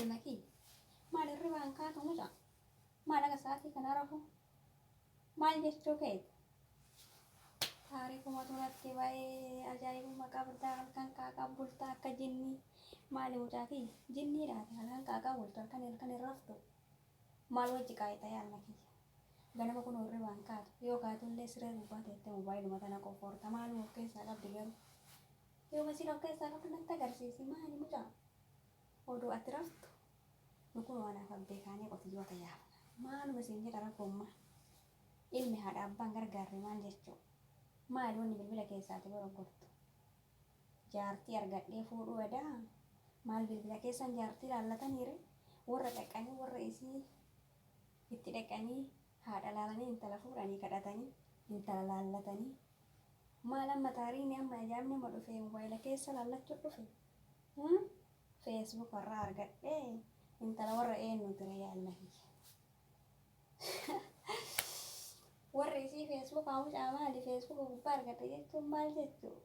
Ilma kiyya maal hirribaan kaatu mucaa? Maal aga sa'aatii kana rafu? Maal jechuu keeti? Taarikumatu natti ba'ee ajaa'ibuma qabda halkan qaaqaa bulta akka jinnii. Maali mucaa kiyya? Jinnii dhaate halkan qaaqaa bultu halkan halkan hin raftu. Maal wajji qaayxa yaa ilma kiyya? Ganama kunoo hirribaan kaatu. Yoo kaatullee siree gubbaa teettee mobaayiluma tana qofoorta. Maaluma of keessaa qabdi garuu? Yooma isiin of keessaa qabdu natti agarsiisi. Maali mucaa? Odoo ati raftu nu kunoo anaaf abbee kaanee qotiyyoota yaafna. Maaluma siin jedha rabbummaa. Ilmi haadha abbaan gargaarre maal jechuu? Maali wanni bilbila keessaa ati goroggortu? Jaartii argadhee fuudhuu edaa? Maal bilbila keessan jaartii laallataniire? Warra dhaqanii warra isii itti dhaqanii haadha laalanii intala fuudhanii kadhatanii intala laallatanii maal amma taariini amma ajaa'ibni amma dhufe mobaayila keessa laallachuu dhufe? Facebook irraa argadhe intala warra eenyuuti ree yaa ilma kiyya? Warri isii Facebook mucaa maali Facebook gubbaa argadhe jechuun maal jechuu?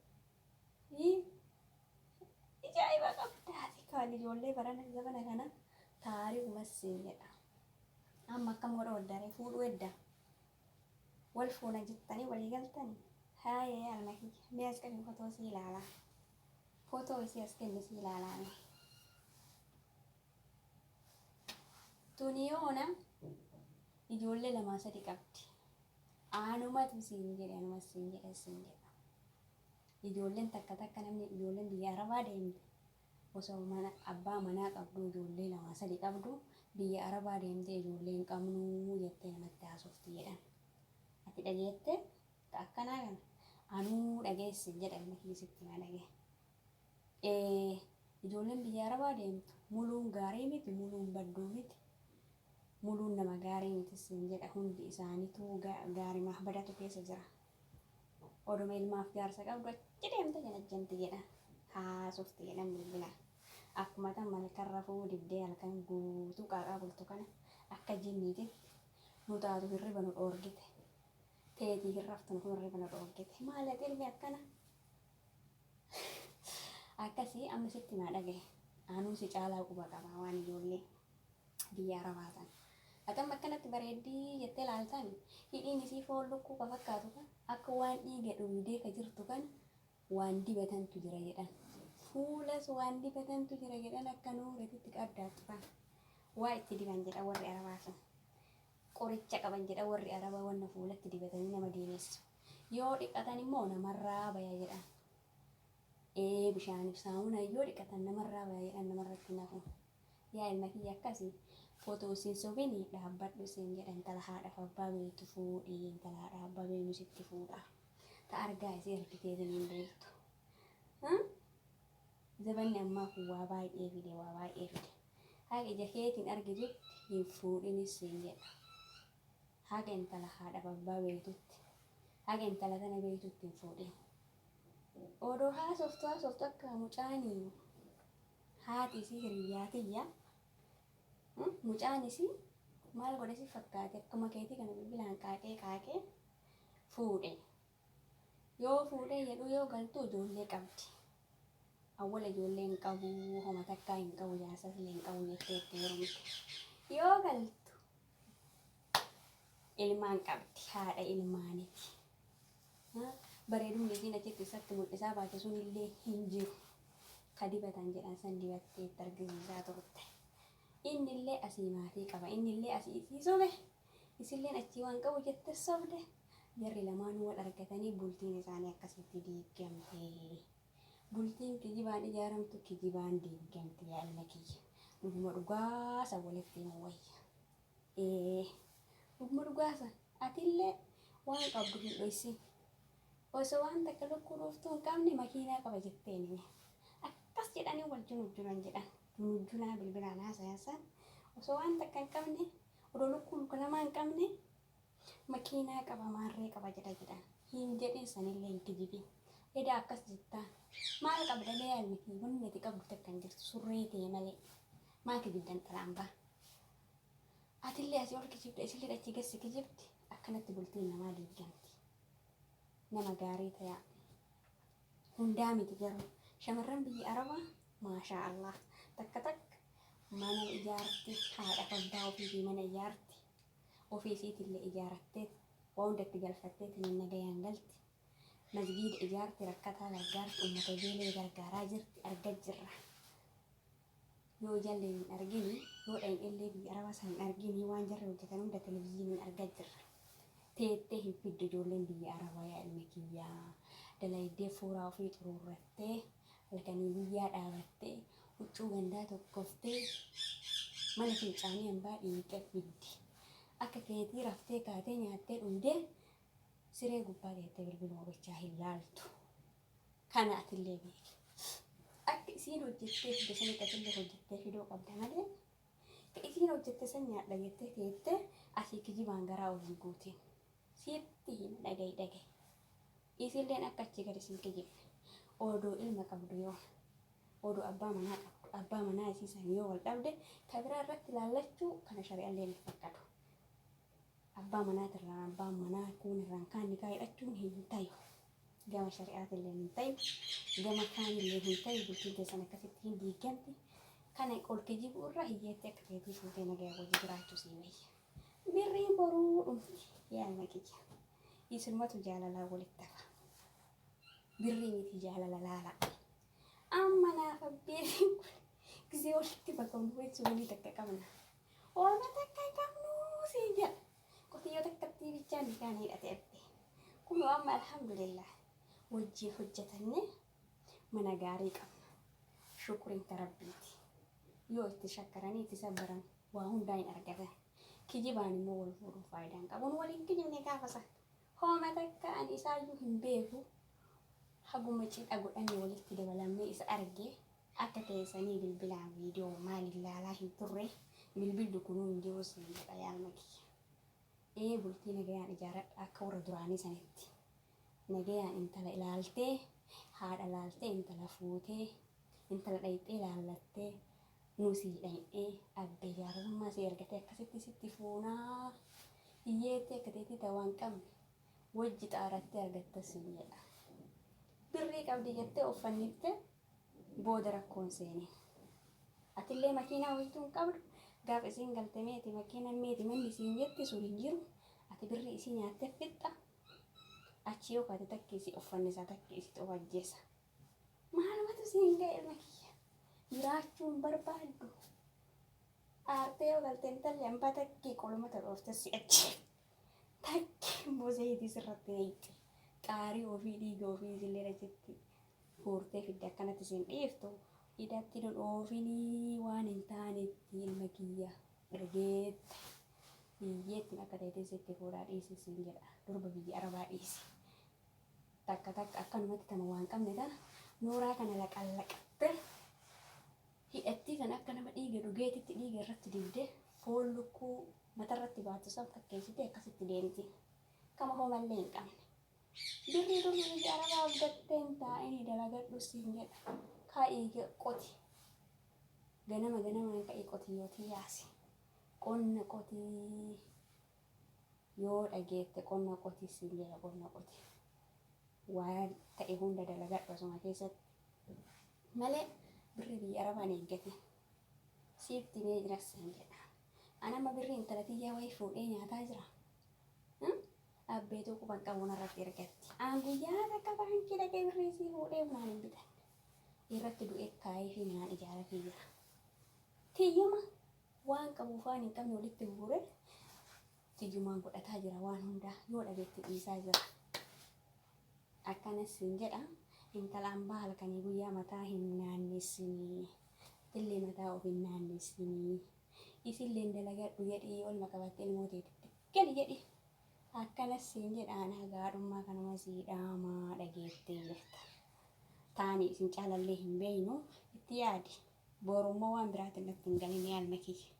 Ajaa'iba qabdaati kaan ijoollee barana zabana kana taarikuma siin jedha. Amma akkam godha waddare fuudhuu edda. Wal fuuna jettanii walii galtanii? Haayee yaa ilma kiyya mee as qabi fotoo sii ilaalaa. Fotoo isii as kenni sii ilaalaa mee. Tuni yoona ijoollee lamaa sadi qabdi. Anumatu siin jedhe anuma siin jedhe siin jedha. Ijoolleen takka takka namni ijoolleen biyya Arabaa deemte osoo mana abbaa manaa qabdu ijoollee lamaa sadi qabdu biyya Arabaa deemtee ijoollee hin qabnuu jettee namatti haasofti jedhan. Ati dhageette ta akkanaa kana anuu dhageessi jedha ilma kiyya sitti himaa dhagee. Ee ijoolleen biyya Arabaa deemtu muluun gaarii miti muluun badduu miti. Muluun nama gaarii miti siin jedha hundi isaaniituu gaarimaaf badatu keessa jira. Oduma ilmaaf jaarsa qabdu achi deemte janajjanti jedha. Haasofti jedhan bilbila. Akkuma tan malkan rafuu diddee halkan guutuu qaaqaa bultu kana akka jinniititti nu taatu hirriba nu dhoorgite. Teetii hin raftu nu kun hirriba nu dhoorgite. Maali ati ilmi akkana? Akkasii amma sitti maa dhagahe. Anuu si caalaa quba qaba waan ijoollee biyya Arabaa sana. Ati amma akkanatti bareeddii jettee laaltaami. Hidhiin isii foon lukkuu ka fakkaatu kan akka waan dhiiga dhuydee ka jirtu kan waan dibatantu jira jedhan. Fuulas waan dibatantu jira jedhan akka nuuretitti ka addaattu kan. Waa itti diban jedha warri Arabaa sun. Qoricha qaban jedha warri Arabaa wanna fuulatti dibatanii nama diimessu. Yoo dhiqatan immoo namarraa baya jedhan. Ee bishaaniif saamunaan yoo dhiqatan namarraa baya jedhan namarratti hin hafu. Yaa ilma kiyya akkasi fotoo sin sobini dhaabbadhu sin jedha intala haadhaaf abbaa beektu fuudhi intala haadha abbaa beeknu sitti fuudha. Ta argaa isii argiteetiin hin beektu. Zabanni ammaa kun waa baay'ee fide waa baay'ee fide. Haqa ija keetiin argitutti hin fuudhinis siin jedha. Haga intala haadhaaf abbaa beektutti haga intala tana beektutti hin fuudhin. Odoo haasoftu haasoftu akka mucaani haati isii hiriyyaa tiyya mucaan isii maal godhe si fakkaate akkuma keetii kana bilbilaan qaaqee qaaqee fuudhe. Yoo fuudhee jedhu yoo galtu ijoollee qabdi. Awwala ijoollee hin qabu homa takkaa hin qabu jaarsas illee hin qabu jettee itti heerumte. Yoo galtu ilmaan qabdi haadha ilmaaniti. Bareedumni isiin achitti isatti mul'isaa baate sunillee hin jiru. Ka dibatan jedhan san dibattee itti argisiisaa turte. Innillee asii maatii qaba. Innillee asii isii sobe. Isilleen achii waan qabu jette sobde. Jarri lamaanuu wal argatanii bultiin isaanii akkasitti diiggamte. Bultiin kijibaan ijaaramtu kijibaan diiggamti yaa ilma kiyya. Dhuguma dhugaa san walitti himuu wayya. Ee dhuguma dhugaa san atillee waan qabdu hin dhoysin. Osoo waan takka lukkuu dhooftuu hin qabne makiinaa qaba jetteen hime. Akkas jedhanii wal junujjunan jedhan. Junujjunaa bilbilaan haasayan san osoo waan takka hin qabne odoo lukkuu luka lamaa hin qabne makiinaa qaba maarree qaba jedha jedhan. Hin jedhin sanillee hin kijibin. Edaa akkas jettaan. Maal qabda mee yaa ilma kiyya wanni ati qabdu takka hin jirtu surree tee malee. Maa kijibdan xalaan baa. Atillee asii ol kijibda isillee achii gad si kijibdi akkanatti bultiin namaa diiggamti. Nama gaarii tayaa. Hundaa miti garuu shamarran biyya Arabaa maashaa Allah takka takka Mana ijaarti, haadhaaf abbaa ofiitii mana ijaarti. Ofii isiitillee ijaarattee waa hundatti galfatteetiin nagayaan galti. Masgiida ijaarti, rakkataa gargaarti, ummata beela'e gargaaraa jirti, arga jirra. Yoo ijalleen hin argini, yoo dhayinellee biyya arabaa san hin argini, waan jarri hojjetan hunda televizyiiniin arga jirra. Teettee hin fiddu ijoolleen biyya arabaa yaa ilma kiyyaa. Dalaydee fuuraa ofii xuruurrattee, halkanii guyyaa dhaabattee, huccuu gandaa tokkoftee, mana fincaanii hambaa dhiiqee fiddi. Akka keetii raftee kaatee nyaattee dhugdee siree gubbaa teettee bilbiluma bichaa hin laaltu. Kana atillee beeki. Akka isiin hojjettee fidde sanitti atillee hojjettee fiduu qabda malee ka isiin hojjette san nyaadha jettee teettee asii kijibaan garaa ol hin guutin. Sitti hima dhaga'i dhaga'i. Isilleen akka achii gadi sin kijibne. Odoo ilma qabdu yoo odoo abbaa manaa qabdu abbaa manaa isii san yoo wal dhabde ka biraa irratti laallachuu kana shari'alleen hin fakkatu. Abbaa manaatirraan abbaan manaa kuun irraan kaan nikaa hidhachuun hin tayu. Gama shari'aatillee hin tayu. Gama kaanillee hin tayu. Bultiin teessan akkasitti hin diigamti. Kana ol kijibuu irra hiyyeetti akka keetii fuutee nagaya wajji jiraachuu sii wayya. Birriin boruu dhumti yaa ilma kiyya. Isinumatu jaalalaa walitti hafa. Birrii miti jaalala laala. Amma naaf abbeetiin kun gisee walitti makamnu wayii walii takka qabna. Oolma takka hin qabnu siin jedha. Qotiyyoo takkattii bichaan nikaan hidhate abbe. Kunoo amma alhamdulillah wajjin hojjetanne mana gaarii qabna. Shukriin ta rabbiiti. Yoo itti shakkaranii itti sabbaran waa hundaa hin argatan. Kijibaan immoo wal fuudhuun faayidaa hin qabu. Nu waliin kijibne gaafa san. Hooma takka ani isaayyuu hin beeku. Haguma cidha godhanne walitti dabalamnee isa arge. Akka keessanii bilbilaan viidiyoo maaliin laalaa hin turre. Bilbilli kunuu hin jiru siin jedha yaa ilma kiyya. Ee bultii nagayaan ijaaradha akka warra duraanii sanitti. Nagayaan intala ilaaltee haadha laaltee intala fuutee intala dhayxee laallattee nu sii dhayxee abbee jaalalummaa sii argatee akkasitti sitti fuunaa hiyyeettii akka teetii ta waan qabne wajji xaarattee argatta siin jedha. Birrii qabdi jettee of fanniftee booda rakkoon seenin. Atillee makiinaa wayituu hin qabdu gaafa isiin galte meeti makiinan meeti manni siin jetti sun hin jiru ati birrii isii nyaattee fixxa achi yoo kaate takki isii of fannisa takki isii of ajjeesa. Maalumatu siin ga'e ilma kiyya jiraachuu hin barbaaddu. Aartee yoo galte intalli hambaa takki qolumata dhoofte si ajjeefti. Takki immoo zayitii sirratti naqxi. Qaarii ofii dhiiga ofii isillee achitti guurtee fidde akkanatti isin dhiiftu. Hidhatti nun oofinii waan hin taanetti ilma kiyya dhageette. Hiyyeettiin akka ta'eetiin sitti fuudhaa dhiisi siin jedha. Durba biyya arabaa dhiisi. Takka takka akkanumatti tama waan qabne tana nooraa kana laqallaqatte hidhattii tan akka nama dhiiga dhugeetitti dhiiga irratti dibde foon lukkuu matarratti baattu san fakkeessitee akkasitti deemti. Kama homallee hin qabne. Birrii durbi biyya arabaa abdattee hin taa'ini dalagadhu siin jedha. Ka'ii qoti. Ganama ganamaan ka'ii qotiyyootii yaasi. Qonna qotii yoo dhageette qonna qoti siin jedha qonna qoti. Waan ta'e hunda dalagadhu asuma keessatti. Malee birrii biyya arabaa hin eeggatin. Siif dhimee jira siin jedha. Ani amma birrii intala tiyyaa wayii fuudhee nyaataa jira. Abbeetuu quban qabu narratti ergatti. Aan guyyaa takka baankii dhaqee birrii isii fuudhee manaan hin bitanne. Irratti du'ee kaayee fi manaan ijaaratee jira. Tiyyuma waan qabuuf waan hin qabne walitti guuree tiyyumaan godhataa jira waan hundaa yoo dhabeetti dhiisaa jira. Akkanas siin jedha intala ambaa halkanii guyyaa mataa hin naannessinii. Atillee mataa of hin naannessinii. Isilleen dalagadhu jedhii olma qabatte ilmoo teetitti gali jedhi. Akkanas siin jedha ana gaadhummaa kanuma sii dhaamaa dhageettee jirta. Taani isin caalallee hin beeynu itti yaadi. Boru immoo waan biraatiin natti hin galin yaa ilma kiyya.